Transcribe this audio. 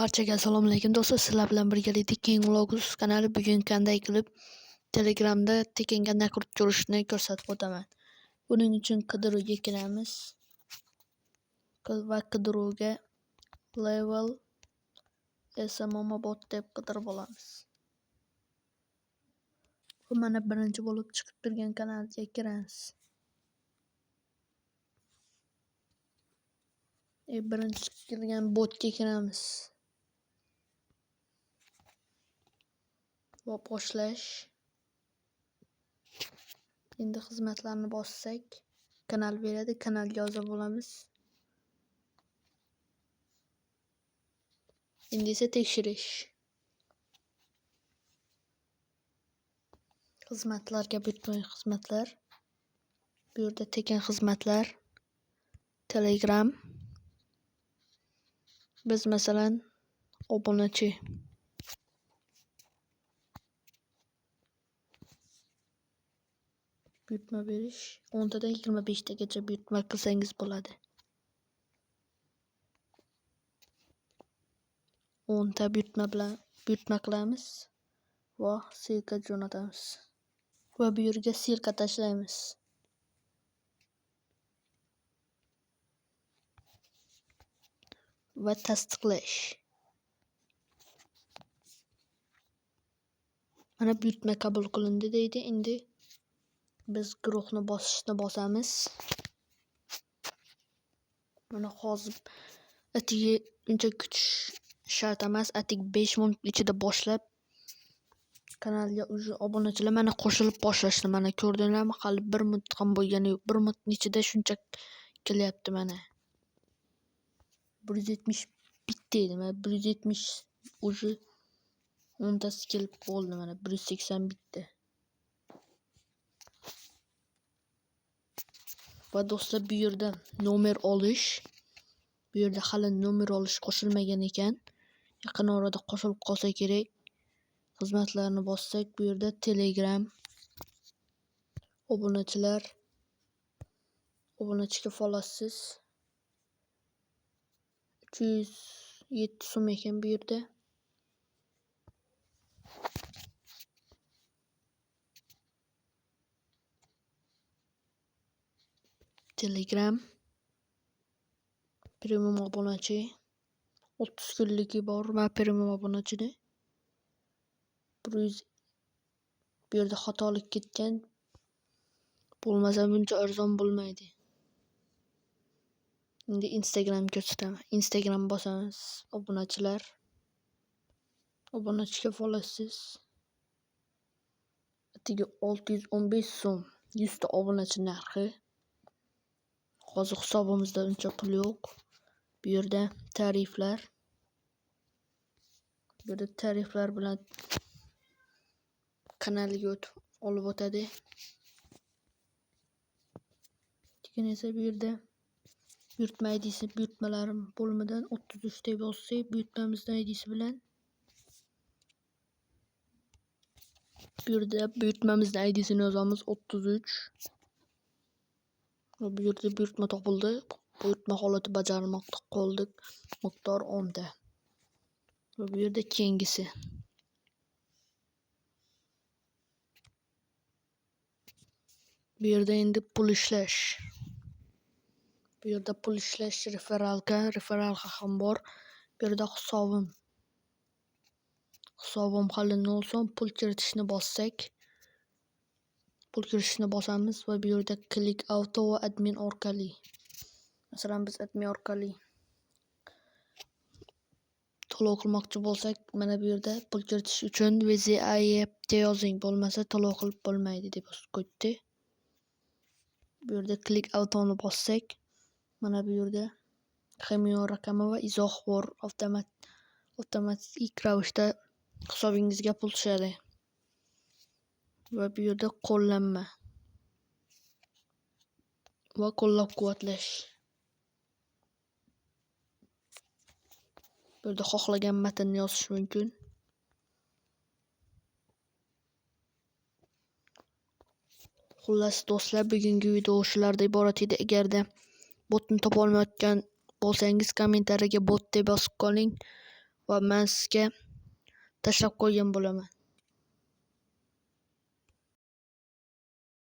Barchaga assalomu alaykum do'stlar, sizlar bilan birgalikda King Vlogs kanali bugun qanday qilib Telegramda tekinga nakrutka urishni ko'rsatib o'taman. Buning uchun qidiruvga kiramiz va qidiruvga Level SMM bot deb qidirib olamiz. Va mana birinchi bo'lib chiqib turgan kanalga kiramiz. Birinchi chiqib turgan botga kiramiz. Va boshlash. Endi xizmatlarni bossak, kanal beradi, kanalga a'zo bo'lamiz. Endi esa tekshirish. Xizmatlarga butun xizmatlar. Bu yerda tekin xizmatlar. Telegram. Biz masalan obunachi. Buyurtma berish 10 tadan 25 tagacha buyurtma qilsangiz bo'ladi. 10 ta buyurtma bilan buyurtma qilamiz va ссылка jo'natamiz. Va bu yerga ссылка tashlaymiz. Va tasdiqlash. Mana buyurtma qabul qilindi deydi. Endi biz guruhni bosishni bosamiz. Mana hozir atigi uncha kutish shart emas. Atigi 5 minut ichida boshlab kanalga уже obunachilar mana qo'shilib boshlashdi. Mana ko'rdinglarmi? Hali 1 minut ham bo'lgani yo'q. 1 minutning ichida shuncha kelyapti mana. 171 edi. Mana 170 уже 10 tasi kelib bo'ldi mana 181. Va do'stlar, bu yerda nomer olish, bu yerda hali nomer olish qo'shilmagan ekan. Yaqin orada qo'shilib qolsa kerak. Xizmatlarni bossak, bu yerda Telegram obunachilar, obunachi kafolatsiz 307 so'm ekan bu yerda. Telegram premium obunachi 30 kunligi bor va premium obunachini 100 bu yerda xatolik ketgan. Bo'lmasa buncha arzon bo'lmaydi. Endi Instagram ko'rsataman. Instagram bosamiz. Obunachilar. Obunachi kafolatsiz. Atigi 615 so'm 100 ta obunachi narxi. Hozir hisobimizda uncha pul yo'q. Bu yerda tariflar. Bu yerda tariflar bilan kanaliga o'tib olib o'tadi. Keyin esa bu yerda buyurtma ID'si, buyurtmalarim bo'limidan 33 deb yozsak, buyurtmamizning ID'si bilan bu yerda buyurtmamizning ID'sini yozamiz 33. Va bu yerda buyurtma topildi. Buyurtma holati bajarilmoqda, qoldi miqdor 10 ta. Va bu yerda keyingisi. Bu yerda endi pul ishlash. Bu yerda pul ishlash referalka, referalka ham bor. Bu yerda hisobim. Hisobim hali 0 so'm. Pul kiritishni bossak, pul kiritishni bosamiz va bu yerda klik auto va admin orqali. Masalan, biz admin orqali to'lov qilmoqchi bo'lsak, mana bu yerda pul kiritish uchun VZAYT yozing, bo'lmasa to'lov qilib bo'lmaydi deb yozib qo'yibdi. Bu yerda klik autoni bossak, mana bu yerda hamyon raqami va izoh bor. Avtomatik ravishda hisobingizga pul tushadi. Va bu yerda qo'llanma va qo'llab-quvvatlash. Bu yerda xohlagan matnni yozish mumkin. Xullas do'stlar, bugungi video shulardan iborat edi. Agarda botni topa olmayotgan bo'lsangiz, kommentariyaga bot deb yozib qoling. Va man sizga tashlab qo'ygan bo'laman.